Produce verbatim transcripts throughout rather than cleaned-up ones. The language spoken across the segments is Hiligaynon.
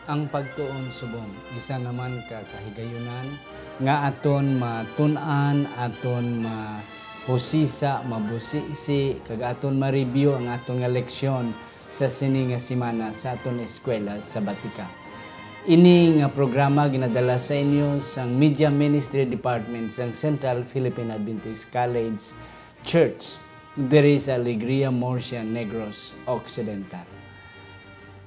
Ang pagtuon subong isa naman ka kahigayunan nga aton matun-an, aton mahusisa, mabusisi, kag aton ma-review ang aton nga leksyon sa sini nga semana sa aton eskwela sabatika. Ini nga programa ginadala sa inyo sang Media Ministry Department sang Central Philippine Adventist College Church diri sa Alegria, Murcia, Negros Occidental.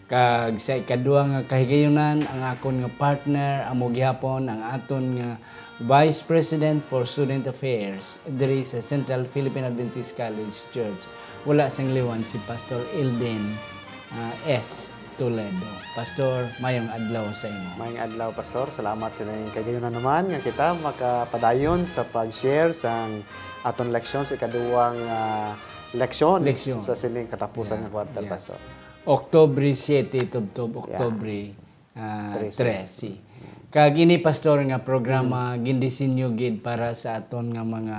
Kag sa ikadua nga kahigayunan, ang akon nga partner amo gihapon ang aton nga Vice President for Student Affairs diri sa Central Philippine Adventist College Church. Wala sing liwan si Pastor Elden, ah, S. Toledo. Pastor, mayong adlaw sa imo. Mayong adlaw, Pastor. Salamat sa ining kahigayunan naman nga kita makapadayon sa pag-share sang aton leksyon sa ikaduwang, ah, leksyon Leksyon. sa sining katapusan Yeah, nga kwarter, yes. Pastor. Oktubre siete, tubtob Yeah. Oktubre, ah, Trese. trese. Kag ini, Pastor, nga programa Mm. gindisenyo gid para sa aton nga mga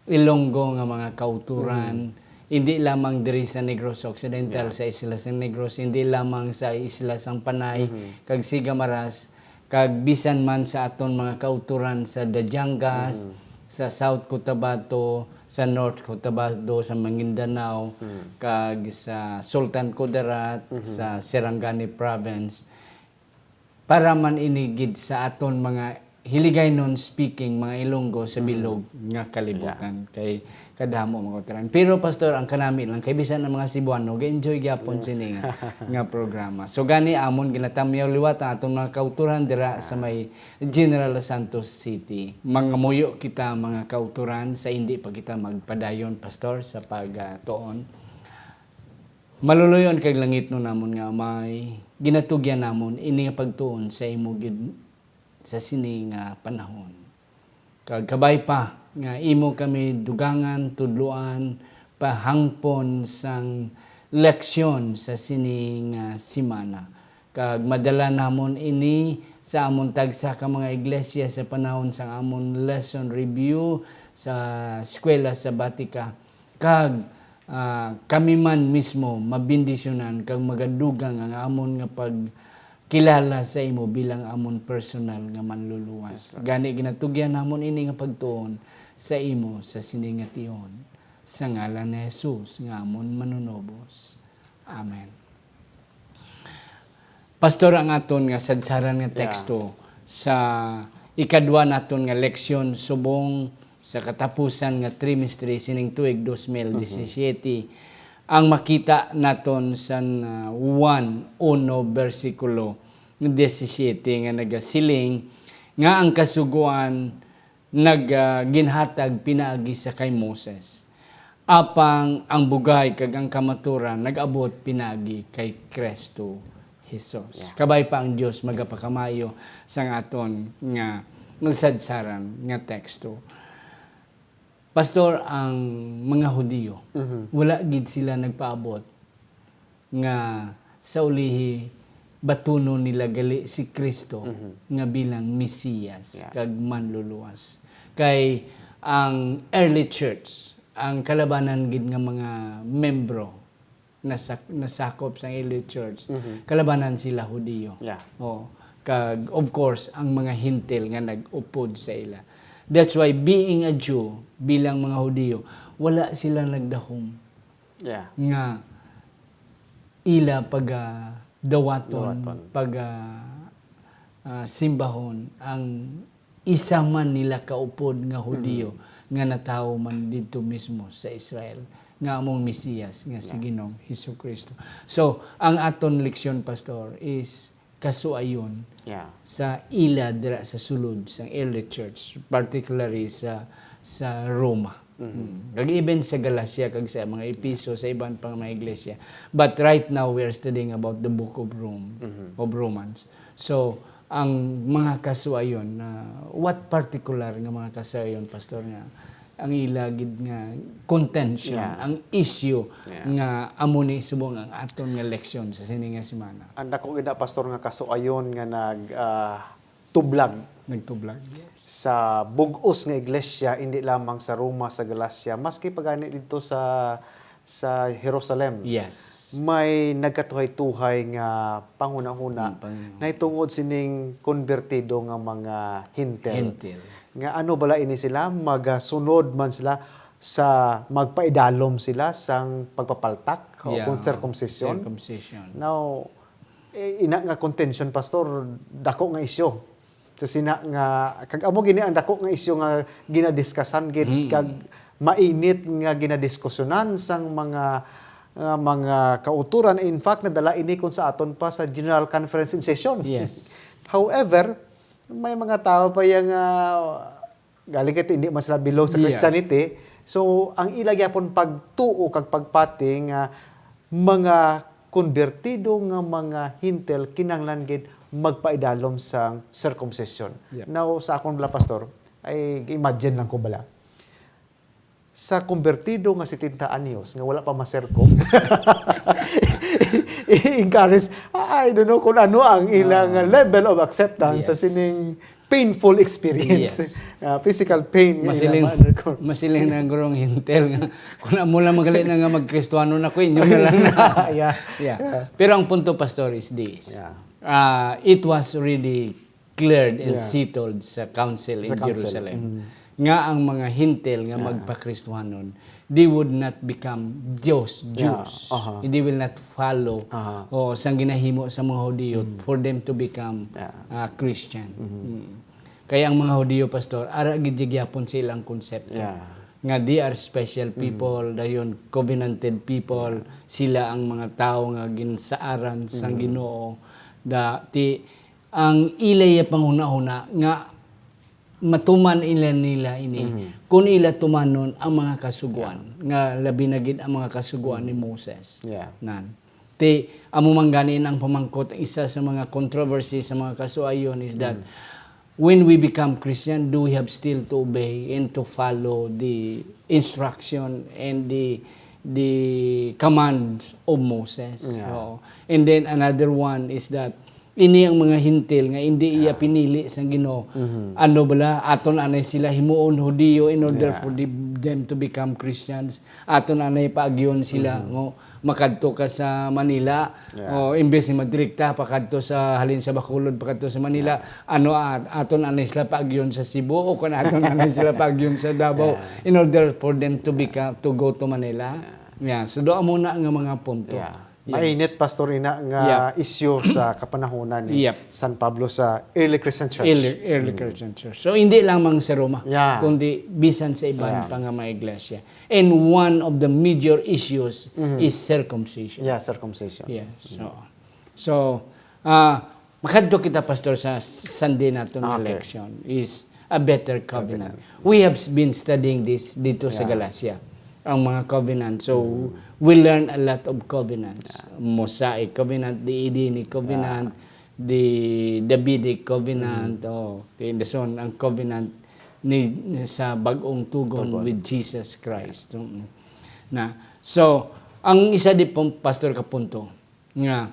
Ilonggo nga mga kauturan, Mm. hindi lamang diri sa Negros Occidental, Yeah. sa Isla sang Negros, hindi lamang sa Isla sang Panay, Mm-hmm. kag Sigamaras, kag bisan man sa aton mga kauturan sa Dajangas, Mm-hmm. sa South Cotabato, sa North Cotabato, sa Maguindanao, Mm. kag sa Sultan Kudarat, Mm-hmm. sa Sarangani Province, para man ini gid sa aton mga Hiligaynon speaking, mga Ilonggo sa Mm. bilog nga kalibutan. Yeah. Kay kadamo mga kauturan. Pero, Pastor, ang kanami lang, kay bisan ang mga Cebuano, ga-enjoy gyapon Yes. sini nga, nga programa. So, gani, amon ginatamyaw liwat ang aton mga kauturan dira sa Ah. may General Santos City. Mangamuyo kita, mga kauturan, sa hindi pa kita magpadayon, Pastor, sa pagtuon. Maluluy-on kag langitnon namon nga Amay, ginatugyan namon ini nga pagtuon sa imo gid sa sini nga panahon. Kag kabay pa nga imo kami dugangan, tudloan, pahangpon sang leksyon sa sini nga semana. Kag madala namon ini sa amon tagsa ka mga iglesia sa panahon sang amon lesson review sa Eskwela Sabatika. Kag, ah, kami man mismo mabendisyonan kag magadugang ang amon nga pagkilala sa imo bilang amon personal nga Manluluwas. Yes, sir. Gani, ginatugyan namon ini nga pagtuon sa imo sa sini nga tion, sa ngalan ni Jesus nga amon Manunubos. Amen. Pastor, ang aton nga sadsaran nga Yeah. teksto sa ikadwa naton nga leksyon subong sa katapusan nga trimestre sining tuig dos mil disisiete, Mhm. ang makita naton sa, ah, Juan uno, bersikulo disisiete, nga nagasiling nga ang Kasugoan nag, ah, ginhatag pinaagi sa kay Moses, apang ang bugay kag ang kamaturan nag-abot pinaagi kay Kristo Jesus. Yeah. Kabay pa ang Dios magapakamaayo sang aton nga masadsaran nga teksto. Pastor, ang mga Hudiyo, Mhm. wala gid sila nagpaabot nga sa ulihi batunon nila gali si Kristo Mhm. nga bilang Mesiyas Yeah. kag Manluluwas. Kay ang early church, ang kalabanan gid nga mga membro nasak-, nasakop sang early church, Mhm. kalabanan sila Hudiyo. Yeah. Oh, kag of course ang mga Hentil nga nag-upod sa ila. That's why being a Jew, bilang mga Hudiyo, wala sila nagdahom Yeah. nga ila pagadawaton, Dawaton. paga-, ah, simbahon ang isa man nila kaupod nga Hudiyo Mhm. nga natawo man didto mismo sa Israel, nga among Mesiyas, nga si Yeah. Ginoong Jesu-Cristo. So, ang aton leksyon, Pastor, is kasuayon Yeah. sa ila dira sa sulod sang early church, particularly sa, sa Roma. Mhm. Mm. Kag even sa Galacia, kag sa mga Epheso, sa iban pang mga iglesia. But right now, we are studying about the book of Rome, Mhm. of Romans. So, ang mga kasuayon, na what particular nga mga kasuayon, Pastor, nga ang ila gid nga contention, Yeah. ang issue Yeah. nga amo ni subong ang aton nga leksyon sa sini nga semana. Ang dako gid na, Pastor, nga kasuayon nga nag, ah, tublag Nagtublag. sa bug-os nga iglesia, hindi lamang sa Roma, sa Galacia, maski pa gani didto sa, sa Jerusalem, Yes. may nagkatuhay-tuhay nga panghunahuna Mm, pang- nahitungod sining konbertido nga mga Hentil. Hentil. Nga ano bala ini sila? Magasunod man sila sa magpaidalom sila sang pagpapaltak o Yeah. kung circumcision. Circumcision. Now, eh, ina nga contention, Pastor, dako nga isyu. Sa sina nga, kag amo gini ang dako nga isyu nga ginadiskasan gid, Mm. kag mainit nga ginadiskusyonan sang mga, nga mga kauturan. In fact, nadala ini kun sa aton pa sa General Conference in Session. Yes. However, may mga tao pa yang, ah, galing kay hindi man sila belong sa Yes. Christianity. So, ang ila gyapon pagtuo kag pagpati nga mga konbertido nga mga Hentil kinahanglan gid magpaidalom sang circumcision. Yep. Now, sa akon bala, Pastor, ay imagine lang ko bala. Sa konbertido nga setenta anyos nga wala pa masirkom, i-encourage, I don't know kung ano ang ilang Ah. level of acceptance sa Yes. sining painful experience, Yes. ah, physical pain nga Masiling, ilang ma-undergo. masiling na ang gurong Hentil nga, kung amo lang magaling na nga magkristuhano na ko, inyo na lang na. Yeah. Yeah. Yeah. Pero ang punto, Pastor, is this. Yeah. Ah, it was really cleared and Yeah. settled sa council Sa in council. Jerusalem Mm. nga ang mga Hentil nga Yeah. magpakristuhanon, they would not become Jews, Yeah. Jews. Aha. They will not follow Aha. o sang ginahimo sa mga Hudiyo Mm. for them to become Yeah. ah, Christian. Mhm. Mm. Kaya ang mga Hudiyo, Pastor, ara gid gyapon sa ilang konsepto. Yeah. Nga they are special Mhm. people, dayon covenanted people, sila ang mga tawo nga ginsaaran sang Mhm. Ginoo, da ti ang ilay panghunahuna nga matuman ila nila ini Mhm. kun ila tumanon ang mga kasugoan, nga labi na gid ang mga kasugoan ni Moses. Yeah. Nan. Ti, amo man gani ang pamangkot, isa sa mga controversy sa mga kasuayon is that Mm. when we become Christian, do we have still to obey and to follow the instruction and the the commands of Moses? Yeah. Oo. And then another one is that ini ang mga Hentil nga hindi iya Yeah. pinili sang Ginoo. Mhm. Ano bala, aton anay sila himuon Hudiyo in order Yeah. for the, them to become Christians. Aton anay paagyon sila Mhm. mo makadto ka sa Manila, Yeah. o imbes ni madrikta pakadto sa, halin sa Bacolod pakadto sa Manila, ano, at aton anay sila paagyon sa Cebu, o kung aton anay sila paagyon sa Davao, Yeah. in order for them to become, to go to Manila. Yeah. So, doon muna nga mga punto. Yeah. Yes. Mainit, Pastor, ina nga Yeah. isyu sa kapanahonan ni Yep. San Pablo sa early Christian church. Early, early Christian church. So, hindi lamang sa Roma, Yeah. kundi bisan sa iban Yeah. pa nga mga iglesia. And one of the major issues Mhm. is circumcision. Yeah, circumcision. Yes. So, so ah, makadto kita, Pastor, sa Sunday naton nga Okay. leksyon is a better covenant. Covenant. We have been studying this dito sa Yeah. Galatia, ang mga covenant. So, we learn a lot of covenants. Mosaic covenant, the Edenic covenant, the Davidic covenant, oh, okay, the son, ang covenant ni, sa bagong tugon Tugon. With Jesus Christ. Mm. Na, so, ang isa di pong, Pastor, ka punto nga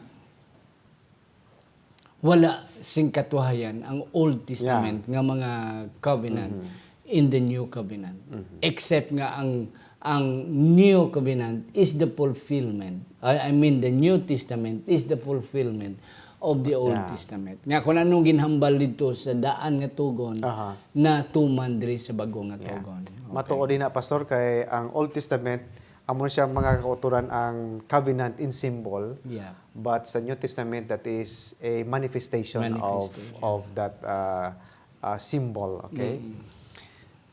wala sing katuhayan ang Old Testament nga mga covenant Mhm. in the New Covenant. Mhm. Except nga ang, ang New Covenant is the fulfillment. I, I mean, the New Testament is the fulfillment of the Old Yeah. Testament. Nga kung anong ginhambal dito sa daan nga tugon, Aha. natuman diri sa bago nga Yeah. tugon. Okay. Matuod din na, Pastor, kay ang Old Testament, amo na siya mga kauturan ang covenant in symbol, Yeah. but sa New Testament, that is a manifestation, Manifestation. of of that uh, uh, symbol. Okay? Mm.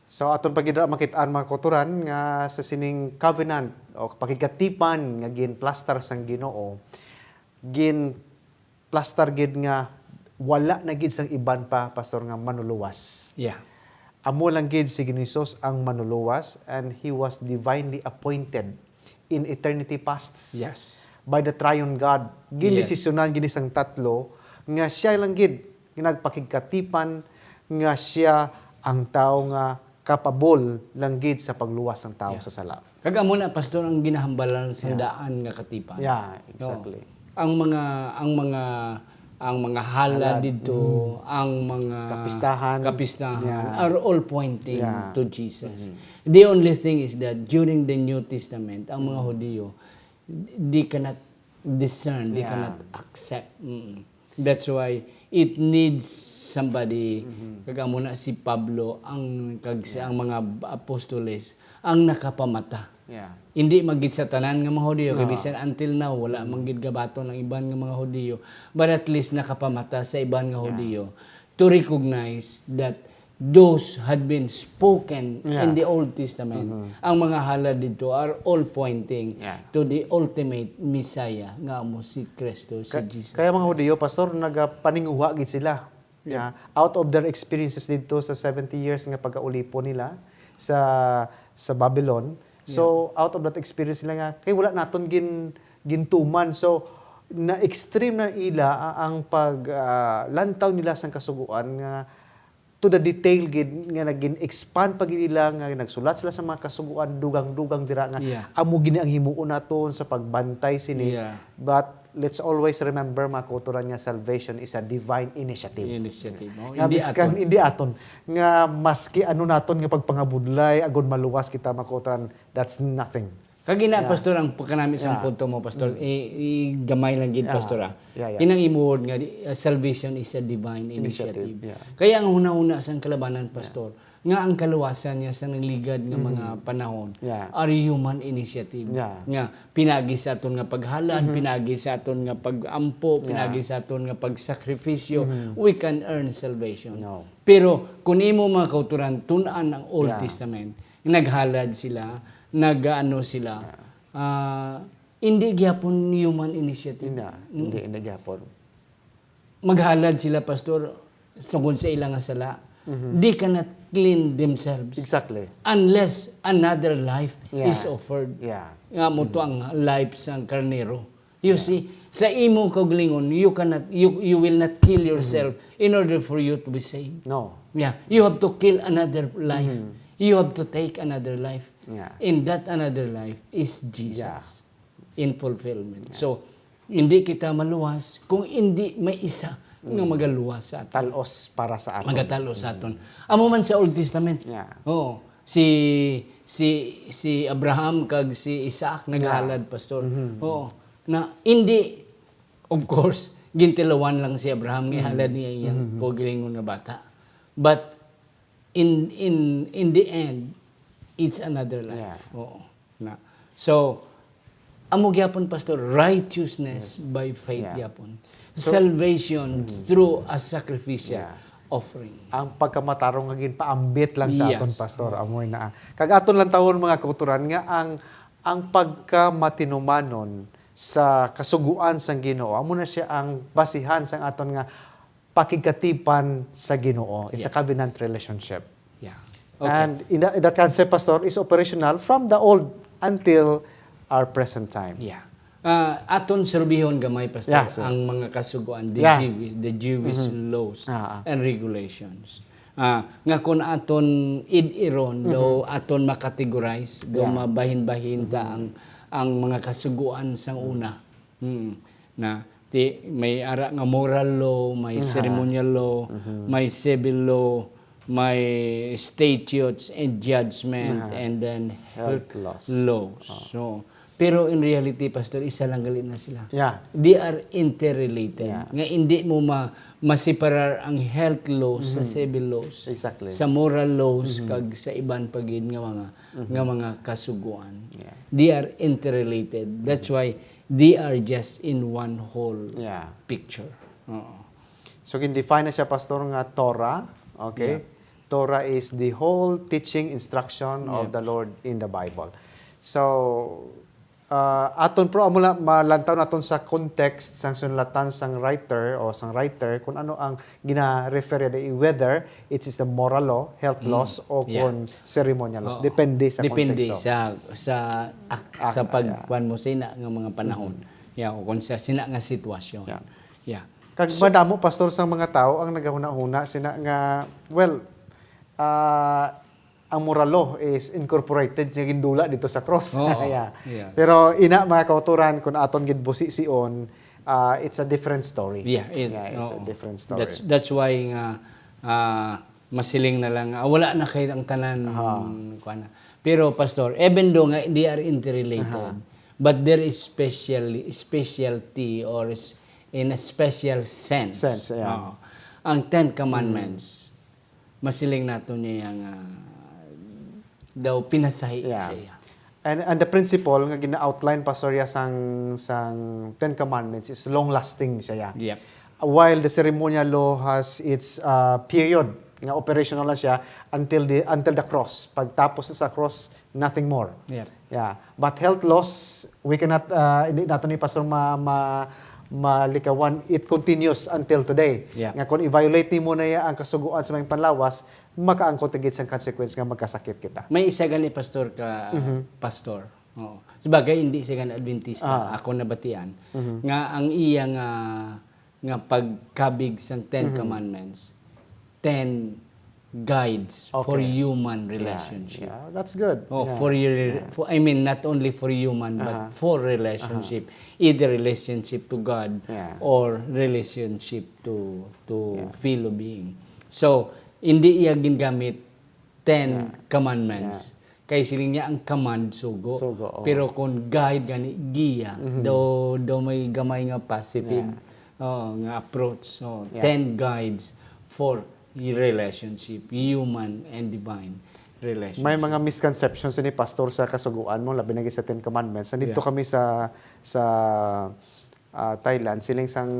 So, aton pa gid ra makit-an, mga kauturan, nga sa sining covenant o pakigkatipan nga ginplastar sang Ginoo, ginplastar gid nga wala na gid sang iban pa, Pastor, nga manuluwas. Yeah. Amo lang gid si Ginoong Hesus ang manuluwas, and he was divinely appointed in eternity past Yes. by the triune God. Gindesisyonan gid ni sang tatlo nga siya lang gid nga nagpakigkatipan, nga siya ang tawo nga kapabol lang gid sa pagluwas sang tawo Yeah. sa sala. Kag amo na, Pastor, ang ginahambalan sa Yeah. daan nga katipan. Yeah, exactly. No? Ang mga, ang mga Ang mga halad Halad, dito, mm. ang mga Kapistahan. kapistahan Yeah. are all pointing Yeah. to Jesus. Mm-hmm. The only thing is that during the New Testament, ang mga Mm. Hudiyo, they cannot discern, they Yeah. cannot accept. Mm. That's why it needs somebody, Mm-hmm. kag amo na si Pablo, ang, kag si, Yeah. ang mga apostoles, ang nakapamata. Yeah. Hindi man gid sa tanan nga mga Hudiyo, kay No. bisan until now, wala Mm. man gid gabaton ang iban nga mga Hudiyo. But at least nakapamata sa iban nga Yeah. Hudiyo to recognize that those had been spoken Yeah. in the Old Testament. Mm-hmm. Ang mga halad dito are all pointing Yeah. to the ultimate Messiah nga amo si Kristo, si Ka-, Jesus kaya mga Christ. Hudiyo, Pastor, nagapaninguha gid sila. Yeah. Yeah. Out of their experiences dito sa seventy years nga pagkaulipon nila sa, sa Babylon. So, Yeah. out of that experience nila nga, kay wala naton gin-, gintuman. So, na-extreme na ila a-, ang pag, ah, lantaw nila sang Kasugoan nga to the detail gid nga nagin-expand pa gid nila nga nagsulat sila sa mga Kasugoan, dugang-dugang dira nga Yeah. amo gini ang himuon naton sa pagbantay sini. Yeah. But let's always remember, mga kautoran, nga salvation is a divine initiative. Initiative, oh. Nga Hindi biskan aton. hindi aton, nga maski ano naton nga pagpangabudlay, agod maluwas kita, mga kautoran, that's nothing. Kag ina, Yeah. Pastor, ang pagkanami sa Yeah. punto mo, Pastor, Mm. i-, i-, gamay lang gid, Yeah. Pastor, ah. Yeah, yeah. Inang imuod nga di-, uh, salvation is a divine Initiative, initiative. yeah. Kaya ang hunahuna sang kalabanan, Yeah. Pastor, nga ang kaluwasan niya sa nagligad nga Mm-hmm. mga panahon Yeah. are human initiative. Yeah. Nga pinagi sa aton nga paghalad, Mm-hmm. pinagi sa aton nga pag-ampo, Yeah. pinagi sa aton nga pagsakripisyo, Mm-hmm. we can earn salvation. No. Pero kung imo, mga kautoran, tun-an ang Old Yeah. Testament, naghalad sila, nag-ano sila, Yeah. ah, hindi gyapon human initiative. Hindi na, Mm. hindi, hindi gyapon. Maghalad sila, Pastor, tungod sa ila nga sala. Mhm. They cannot clean themselves Exactly. unless another life Yeah. is offered. Yeah. Nga mo to Mm. ang life sang karnero. You Yeah. see, sa imo kaugalingon, you cannot, you, you will not kill Mm-hmm. yourself in order for you to be saved. No. Yeah, you have to kill another life. Mm-hmm. You have to take another life. Yeah. And that another life is Jesus Yeah. in fulfillment. Yeah. So, hindi kita maluwas kung hindi may isa nga Mm. magaluwas sa aton. Talos para sa aton. Magatalos sa aton. Mm. Amo man sa Old Testament. Yeah. Oo. Si, si, si Abraham kag si Isaac Yeah. naghalad, Pastor. Mm-hmm. Oo. Na hindi, of course, gintilawan lang si Abraham nga Mm-hmm. ihalad niya iyang Mm-hmm. kaugalingon nga bata. But in, in, in the end, it's another life. Yeah. Oo. Na. So, amo gyapon, Pastor, righteousness Yes. by faith Yeah. gyapon. So, Salvation Mm. through a sacrificial Yeah. offering. Ang pagkamatarong nga ginpaambit lang sa Yes. aton, Pastor, amoy na. Kag aton lang tawon, mga kautoran, nga ang, ang pagkamatinumanon sa kasugoan sang Ginoo, amo na siya ang basihan sang aton nga pakigkatipan sa Ginoo. It's a Yeah. covenant relationship. Yeah. Okay. And in that, in that concept, Pastor, is operational from the old until our present time. Yeah. Ah, aton surbihon gamay, Pastor, Yeah, sir. ang mga kasugoan, the Yeah. Jewish, the Jewish Mm-hmm. laws Ah, ah. and regulations. Ah, nga kung aton id-iron, daw Mm-hmm. aton makategorize, daw Yeah. mabahin-bahin ta Mm-hmm. ang, ang mga kasugoan sang una. Mm. Na, ti-, may ara nga moral law, may Mhm. ceremonial law, Mhm. may civil law, may statutes and judgment, Aha. and then Health health laws. laws. Oh. So, pero in reality, Pastor, isa lang gali na sila. Yeah. They are interrelated. Yeah. Nga hindi mo ma-, maseparar ang health laws sa Mhm. civil laws, Exactly. sa moral laws, Mhm. kag sa iban pa gid nga mga, Mhm. nga mga kasugoan. Yeah. They are interrelated. That's Mhm. why they are just in one whole Yeah. picture. Oo. So, gin-define na siya, Pastor, nga Torah. Okay? Yeah. Torah is the whole teaching instruction of Yeah. the Lord in the Bible. So, ah, aton, pero amo na, malantaw naton sa context sang sinulatan sang writer o sang writer kung ano ang gina-refer niya, whether it is the moral law, health Mm. laws, o Yeah. kung ceremonial laws. Oo. Depende sa Depende konteksto. sa, sa, ak-, Ah, sa yeah. pagkuan mo sa ina nga mga panahon. Mm-hmm. Yeah, o kung sa sina nga sitwasyon. Yeah. Yeah. Kag So madamo, Pastor, sa mga tao ang nagahuna-huna sina nga, well, ah, ang moral law is incorporated nga gindula dito sa cross. Oo. Yeah. Yeah. Pero ina, mga kautoran, kung aton gid busision, Uh, it's a different story. Yeah, it, yeah, it's oo. A different story. That's that's why nga uh, masiling na lang, ah, wala na kay ang tanan. Aha. Kuan na. Pero Pastor, even though nga they are interrelated, aha. But there is special specialty or in a special sense. Sense, yeah. Oo. Ang Ten Commandments, mm. Masiling nato niya nga daw pinasahi yeah. Sa iya. And, and the principle nga gina-outline pa, sorry, sang, sang Ten Commandments is long-lasting siya. Yeah. Yep. While the ceremonial law has its uh, period nga operational na siya until the until the cross. Pagtapos sa cross, nothing more. Yep. Yeah. But health laws, we cannot, uh, hindi nato ni Pastor ma, ma, malikawan. It continues until today. Yeah. Nga kung i-violate nimo na ang kasugoan sa mga panlawas, makaangkot gid sang consequence nga magkasakit kita. May isa gani, Pastor, ka mm-hmm. Pastor. Oo. Sabagay, hindi siya gani Adventista. Ah. Ako nabatian mm-hmm. Nga ang iya nga nga pagkabig sang Ten mm-hmm. Commandments, ten guides okay. For human relationship. Yeah, yeah. That's good. Oh, yeah. For your yeah. For, I mean not only for human uh-huh. But for relationship, uh-huh. Either relationship to God yeah. Or relationship to to yeah. Fellow being. So, hindi iya gingamit ten yeah. Commandments. Yeah. Kay siling niya ang command sugo. Sugo oh. Pero kung guide gani giya, mm-hmm. Do do may gamay nga positive yeah. Oh, nga approach. So, yeah. Ten guides for relationship, human and divine relationship. May mga misconceptions ni Pastor sa kasuguan mo, labi na sa Ten Commandments. Nandito yeah. Kami sa sa uh, Thailand, siling sang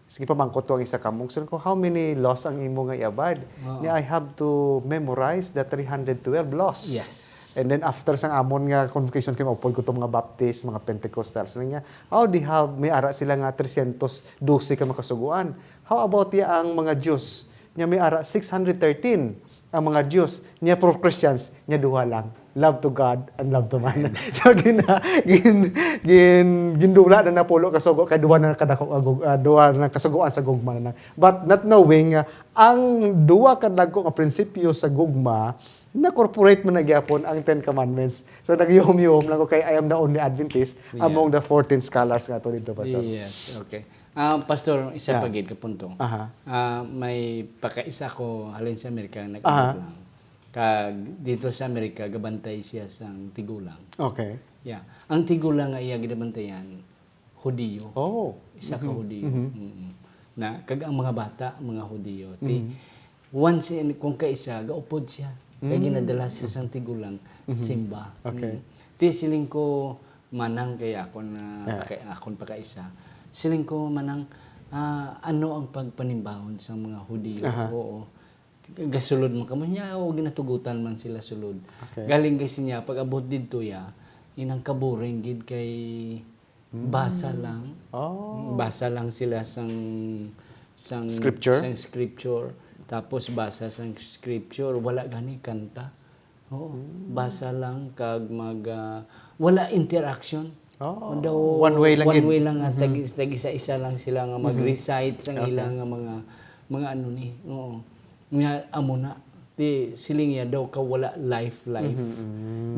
sige pamangkot ko ang isa ka monk. Siling ko, how many laws ang imo nga i-abide? Ni I have to memorize the three hundred twelve laws. Yes. And then after sang amon nga convocation kay maupod ko to mga Baptist, mga Pentecostal. Siling niya, oh, di ha, may ara sila nga three hundred twelve ka makasuguan. How about ya ang mga Jews? Niya may ara six hundred thirteen ang mga Jews. Niya for Christians, niya duha lang. Love to God and love to man. So gina, gin, gin, gindula na napulo ka sugo kay duha na kadako uh, duha na kasugoan sa gugma na. But not knowing uh, ang duha ka dagko nga prinsipyo sa gugma na-corporate man na gyapon ang Ten Commandments. So nagyuhom-yuhom lang ko kay I am the only Adventist yeah. Among the fourteen scholars nga to dito, Pastor. Yes, okay. Ah, Pastor, isa yeah. Pa gid ka punto. Aha. Ah, may pakaisa ko halin sa Amerika nag-abot lang. Kag dito sa Amerika gabantay siya sang tigulang. Okay. Yeah. Ang tigulang nga iya ginabantayan, Hudiyo. Oh. Isa ka mm-hmm. Hudiyo. Mm-hmm. Mm-hmm. Na kag ang mga bata, mga Hudiyo. Ti, mm-hmm. Once in, kung kaisa, gaupod siya. Kay mm-hmm. Ginadala siya sang tigulang, mm-hmm. Simba. Okay. Mm. Ti siling ko, manang kay akon na yeah. Paka, akon pakaisa. Siling ko manang uh, ano ang pagpanimbahon sa mga Hudiyo? Uh-huh. Oo. Gasulod man kamo niya o ginatugutan man sila sulod. Okay. Galing kay siya pag abot didto ya, inang kaburing gid kay mm. Basa lang. Oh. Basa lang sila sang sang scripture. Sang scripture. Tapos basa sang scripture, wala gani kanta. Oo. Basa lang kag mag ah, wala interaction. Oh, one way lang. One way lang nga tag tag-isa-isa lang sila nga mag-recite sang ilang nga mga mga ano ni. Oo. Nga amo na. Ti siling niya daw ka wala life life.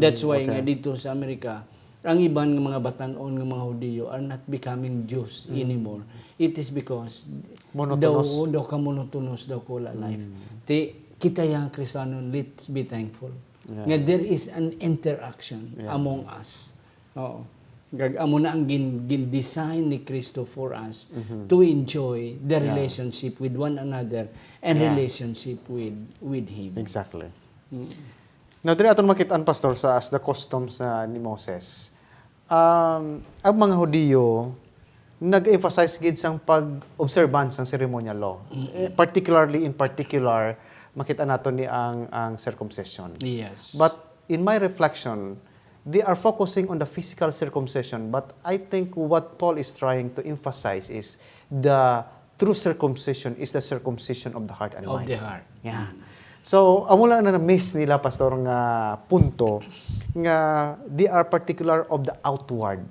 That's why nga dito sa Amerika ang iban nga mga batan-on nga mga Hudiyo are not becoming Jews anymore. It is because daw daw ka monotonous daw ka wala life. Ti kita yang Kristiyanon, let's be thankful nga there is an interaction among us. Oo. Kag amo na ang gin, gin-design ni Kristo for us to enjoy the relationship with one another and relationship with with Him. Exactly. Now, diri aton makit-an, Pastor, sa as the customs na ni Moses. Um, ang mga Hudiyo nag-emphasize gid sang pag-observance sang ceremonial law. Eh, particularly, in particular, makita nato ni ang ang circumcision. Yes. But in my reflection, they are focusing on the physical circumcision, but I think what Paul is trying to emphasize is the true circumcision is the circumcision of the heart and mind. Of the heart. Yeah. So, amo lang na na-miss nila, Pastor, nga punto nga they are particular of the outward,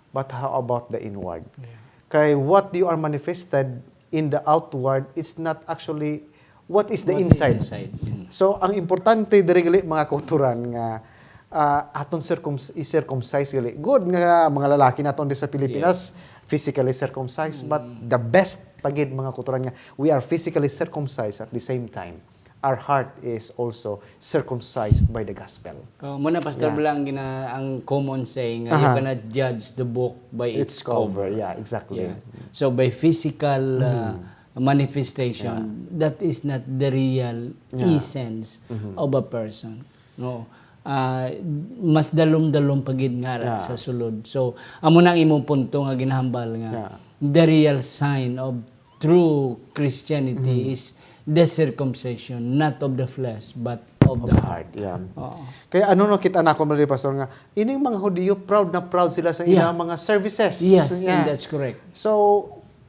but how about the inward? Yeah. Kay what you are manifested in the outward, it's not actually what is the inside. What is inside. Mm. So, ang importante diri gali, mga kauturan, nga ah, aton circums-, i-circumcise gali. Good nga mga lalaki naton di sa Pilipinas, physically circumcised, but the best pa gid, mga kauturan, nga we are physically circumcised, at the same time our heart is also circumcised by the gospel. Oh, muna, Pastor, Yeah. Bala, ang gina-, ang common saying nga, "You Aha. cannot judge the book by its Its cover." cover. Yeah, exactly. Yeah. So, by physical, uh, Mm. manifestation, Yeah. that is not the real Yeah. essence Mm-hmm. of a person. No. Ah, mas dalom-dalom pa gid nga ra Yeah. sa sulod. So, amo na ang imong punto nga ginahambal nga Yeah. the real sign of true Christianity Mm-hmm. is the circumcision, not of the flesh, but of Of the the heart. heart, yeah. Oo. Kaya ano nakita nako, Brother Pastor, nga ining mga Hudiyo, proud na proud sila sa Yeah. ilang mga services. Yes, and Yeah. that's correct. So,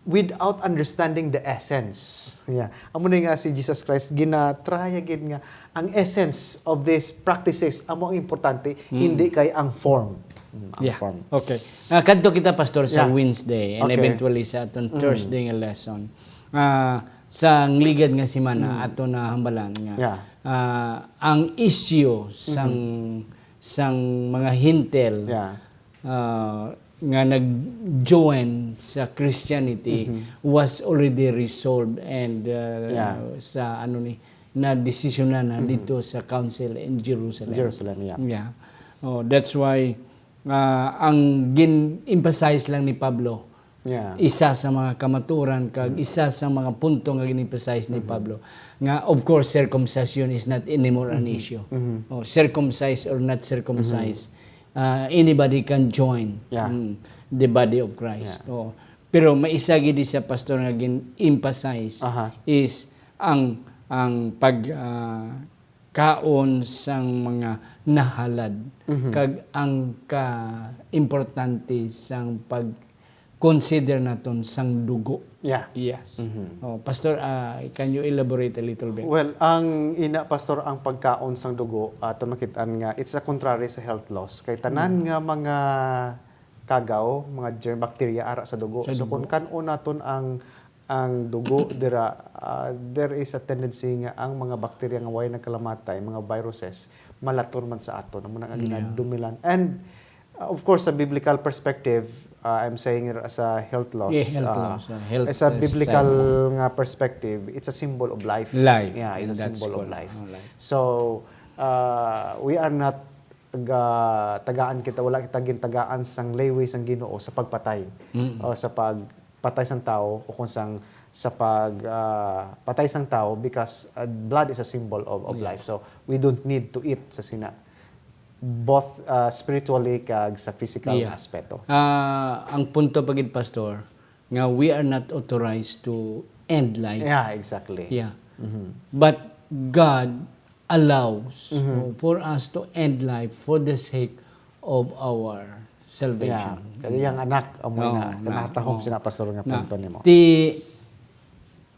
without understanding the essence. Yeah. Amo na nga si Jesus Christ, ginatraya gid nga ang essence of these practices, amo ang importante, Mm. hindi kay ang form. Mm, ang Yeah. form. Okay. Ah, kadto kita, Pastor, sa Yeah. Wednesday and Okay. eventually sa aton Mm. Thursday nga lesson. Ah, sa ligad nga semana, Mm. ato na hambalan nga, Yeah. ah, ang issue sang, Mm-hmm. sang mga Hintil, Yeah. ah, nga nag-join sa Christianity Mm-hmm. was already resolved and, ah, Yeah. sa ano ni, na desisyonan na Mm-hmm. dito sa council in Jerusalem. Jerusalem, yeah. Yeah. Oh, that's why, ah, ang gin-emphasize lang ni Pablo, Yeah. isa sa mga kamaturan kag Mm. isa sa mga punto nga gin-emphasize ni Mm-hmm. Pablo, nga, of course, circumcision is not anymore an Mm-hmm. issue. Mm-hmm. Oh, circumcised or not circumcised, Mm-hmm. ah, anybody can join, Yeah. mm, the body of Christ. Yeah. Oh. Pero may isa gid siya, Pastor, nga gin-emphasize Aha. is ang, ang pag, ah, kaon sang mga nahalad, Mhm. kag ang ka-, importante sang pag-consider naton sang dugo. Yeah. Yes. Mhm. Oh, Pastor, ah, can you elaborate a little bit? Well, ang ina, Pastor, ang pagkaon sang dugo, ato makit-an nga it's a contrary sa health laws. Kay tanan Mm. nga mga kagaw, mga germ, bacteria ara sa dugo. Sa So, dugo. kung kan-on naton ang ang dugo dira, ah, there is a tendency nga ang mga bakterya nga way nagkalamatay, mga viruses, malaton man sa aton. Amo na nga Yeah. ginadumilan. And, uh, of course, sa biblical perspective, uh, I'm saying it as a health laws, Yeah, health uh, laws, uh, health as a as biblical side. nga perspective, it's a symbol of life. Life, Yeah, it's and a that's symbol of correct. life. Oh, life. So, uh, we are not ga-, tagaan kita, wala kita gintagaan sang lewe sang Ginoo sa pagpatay Mm. o sa pagpatay sang tawo o kung sang, sa pag, ah, patay sang tawo because, ah, blood is a symbol of, of Yeah. life. So, we don't need to eat sa sina, both, ah, spiritually kag sa physical Yeah. nga aspeto. Ah, ang punto pa gid, Pastor, nga we are not authorized to end life. Yeah, exactly. Yeah. Mhm. But God allows Mhm. for us to end life for the sake of our salvation. Yeah. Kaya ang anak, amo Oo, na, na, kanatahom oo. sina pastor nga Na, punto nimo. ti,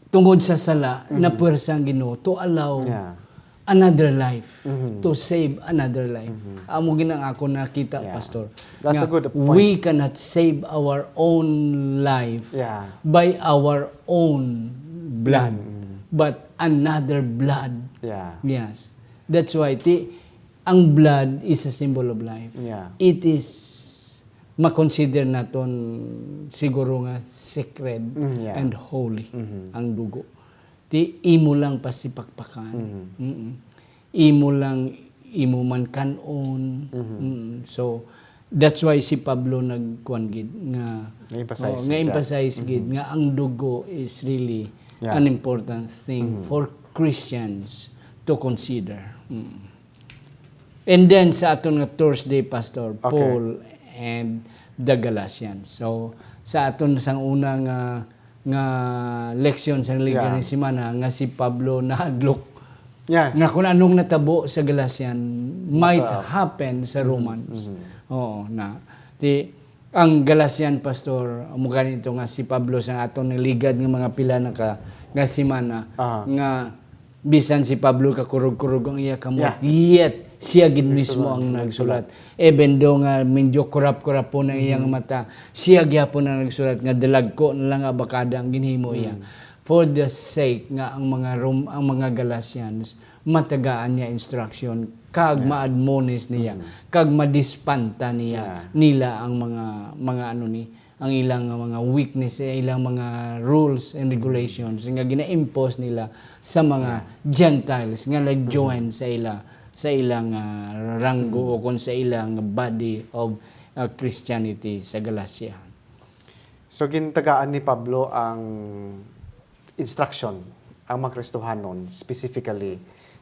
tungod sa sala, Mhm. napuwersa ang Ginoo to allow Yeah. another life, Mhm. to save another life. Mhm. Amo gid ang ako nakita, Yeah. Pastor, That's nga a good point. we cannot save our own life Yeah. by our own blood, Mm. but another blood. Yeah. Yes. That's why ti, ang blood is a symbol of life. Yeah. It is, makonsider naton siguro nga sacred Mm, yeah. and holy Mhm. ang dugo. Ti imo lang pasipakpakan. Mhm. Mm-mm. Imo lang, imo man kan-on. Mhm. Mm. So, that's why si Pablo nagkuan gid nga, Nga-emphasize oh, nga siya. emphasize gid Mhm. nga ang dugo is really Yeah. an important thing Mhm. for Christians to consider. Mm. And then sa aton nga Thursday, Pastor, Okay. Paul and the Galatians. So, sa aton sang una nga, nga leksyon sa Yeah. ligad nga semana, nga si Pablo nahadlok Yeah. nga kung anong natabo sa Galatian might Mata- happen sa Mhm, Romans. mhm. Oo, na. Ti, ang Galatian, Pastor, amo gani ito nga si Pablo sa aton nga ligad nga mga pila na ka nga semana, Aha. nga bisan si Pablo kakurog-kurog ang iya kamot, Yeah. yet siya gid Nagsulat, mismo ang nagsulat. nagsulat. Even though nga medyo kurap-kurap po na iyang Mhm. mata, siya gyapon ang nagsulat nga dalagko na lang abakada ang ginhimo iya. Mm. For the sake nga ang mga Rom-, ang mga Galatians matagaan niya instruction, kag Yeah. ma-admonish niya, Mm. kag madispanta niya, Yeah. nila ang mga, mga ano ni, ang ilang mga weakness, eh, ilang mga rules and Mm. regulations nga gina-impose nila sa mga Yeah. Gentiles nga nag-join Mm. sa ila, sa ilang, ah, ranggo Mm. o kung sa ilang body of, ah, Christianity sa Galacia. So, gintagaan ni Pablo ang instruction ang mga Kristohanon, specifically,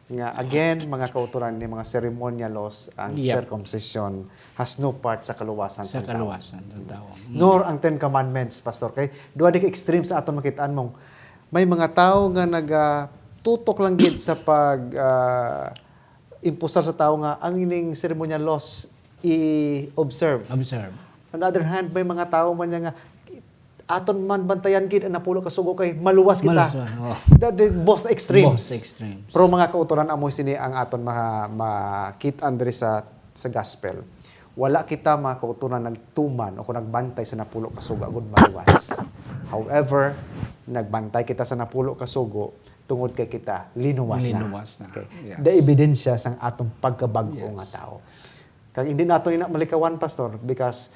nga, again, mga kautoran ni mga ceremonial laws, ang Yep. circumcision has no part sa kaluwasan Sa sang tao. kaluwasan sang tao. Mm. Nor ang Ten Commandments, Pastor. Kay, duha di ka extreme sa aton makitaan mong may mga tao nga naga-, tutok lang gid sa pag, ah, imposar sa tao nga ang ining ceremonial laws i-observe. Observe. On the other hand, may mga tao man niya nga, "Aton man bantayan gid ang napulo ka sugo kay maluwas kita." Maluwas, oh. That is both extremes. Both extremes. Pero mga kautoran, amo sini ang aton ma-, makit-an diri sa, sa gospel. Wala kita, mga kautoran, nagtuman o kung nagbantay sa napulo ka sugo agud maluwas. However, nagbantay kita sa napulo ka sugo tungod kay kita linuwas na. Linuwas na. Okay. Yes. The ebidensya sang atong pagkabag-o Yes. nga tao. Kag hindi nato ina malikawan, Pastor, because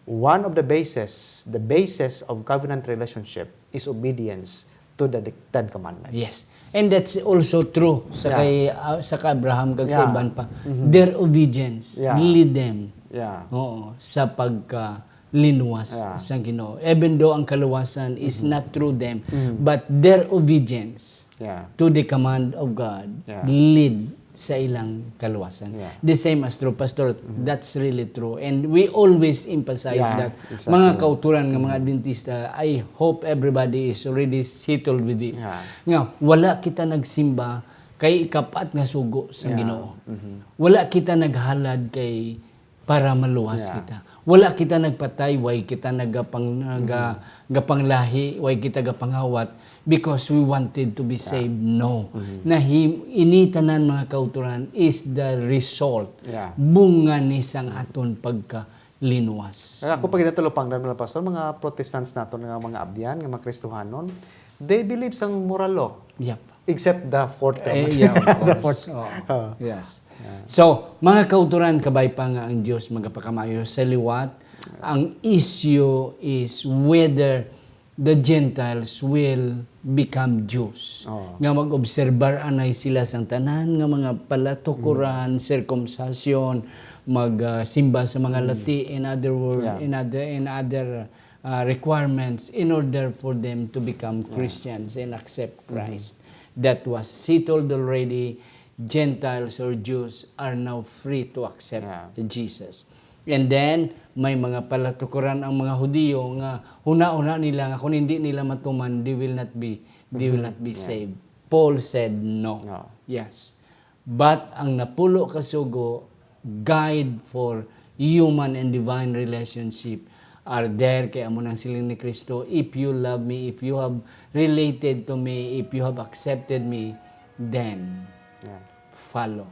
one of the basis, the basis of covenant relationship is obedience to the Ten Commandments. Yes. And that's also true sa Yeah. kay, ah, sa kay Abraham kag sa Yeah. iban pa. Mm-hmm. Their obedience Yeah. lead them Yeah. Oo, sa pagkalinwas Yeah. sang Ginoo. Even though ang kaluwasan is Mm-hmm. not through them, Mm-hmm. but their obedience Yeah. to the command of God Yeah. lead sa ilang kaluwasan. Yeah. The same as true, Pastor. Mm-hmm. That's really true. And we always emphasize Yeah, that, exactly. mga kauturan nga mga Mm-hmm. Adventista, I hope everybody is already settled with this. Yeah. Nga, wala kita nagsimba kay ikapat nga sugo sang Yeah. Ginoo. Mm-hmm. Wala kita naghalad kay para maluwas Yeah. kita. Wala kita nagpatay, way kita nagapang-, naga-, Mm-hmm. gapanglahi, way kita gapanghawat because we wanted to be Yeah. saved. No. Mm-hmm. Nahim-, ini tanan, mga kauturan, is the result, Yeah. bunga ni sang aton pagkalinwas. Kaya ako, pag ginatalupangdan mo lang, Pastor, mga Protestants naton nga mga abyan, nga mga Kristohanon, they believe sang moral law. Yep. Except the fourth Eh, commandment. yeah, of The course. fourth. Oo. Oo. Yes. Yeah. So, mga kauturan, kabay pa nga ang Dios magapakamayo sa liwat, ang issue is whether the Gentiles will become Jews. Oo. Nga mag-obserbar anay sila sang tanan nga mga palatukuran, Mm. circumcision, mag, ah, simba sa mga Mm. lati, in other words, Yeah. in other, in other, ah, requirements in order for them to become Yeah. Christians and accept Mm-hmm. Christ. That was settled already. Gentiles or Jews are now free to accept Yeah. Jesus. And then, may mga palatukuran ang mga Hudiyo nga huna-huna nila nga kung hindi nila matuman, they will not be, they will Mhm. not be Yeah. saved. Paul said no. No. Yes. But ang napulo ka sugo, guide for human and divine relationship are there. Kay amo nang siling ni Kristo, "If you love me, if you have related to me, if you have accepted me, then Yeah. follow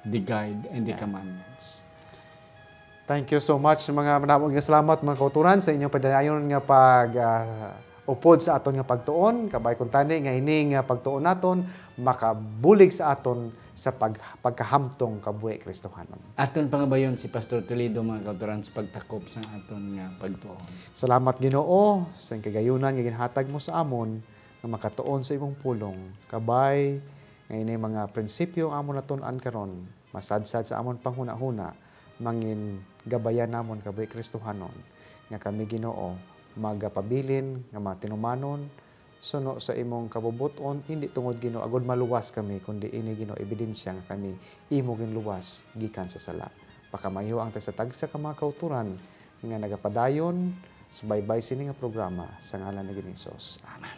the guide and the Yeah. commandments." Thank you so much, mga manamon nga salamat, mga kauturan, sa inyong padayon nga pag, ah, upod sa aton nga pagtuon. Kabay kuntani nga ini nga pagtuon naton makabulig sa aton sa pag-, pagkahamtong kabuhi Kristohanon. Aton pangabayon si Pastor Toledo, mga kauturan, sa pagtakop sa aton nga pagtuon. Salamat, Ginoo, sa kagayunan nga ginhatag mo sa amon nga makatuon sa imong pulong. Kabay nga ini mga prinsipyo nga amon natun-an karon masadsad sa amon panghunahuna, mangin gabayan namon kabuhi Kristohanon, nga kami, Ginoo, magapabilin nga mga tinumanon suno sa imong kabubot-on, hindi tungod, Ginoo, agud maluwas kami, kundi ini, Ginoo, ebidensya nga kami imo ginluwas gikan sa sala. Pakamayo ang tagsa-tagsa ka mga kauturan nga nagapadayon subaybay sini nga programa, sa ngalan ni Ginoong Jesus. Amen.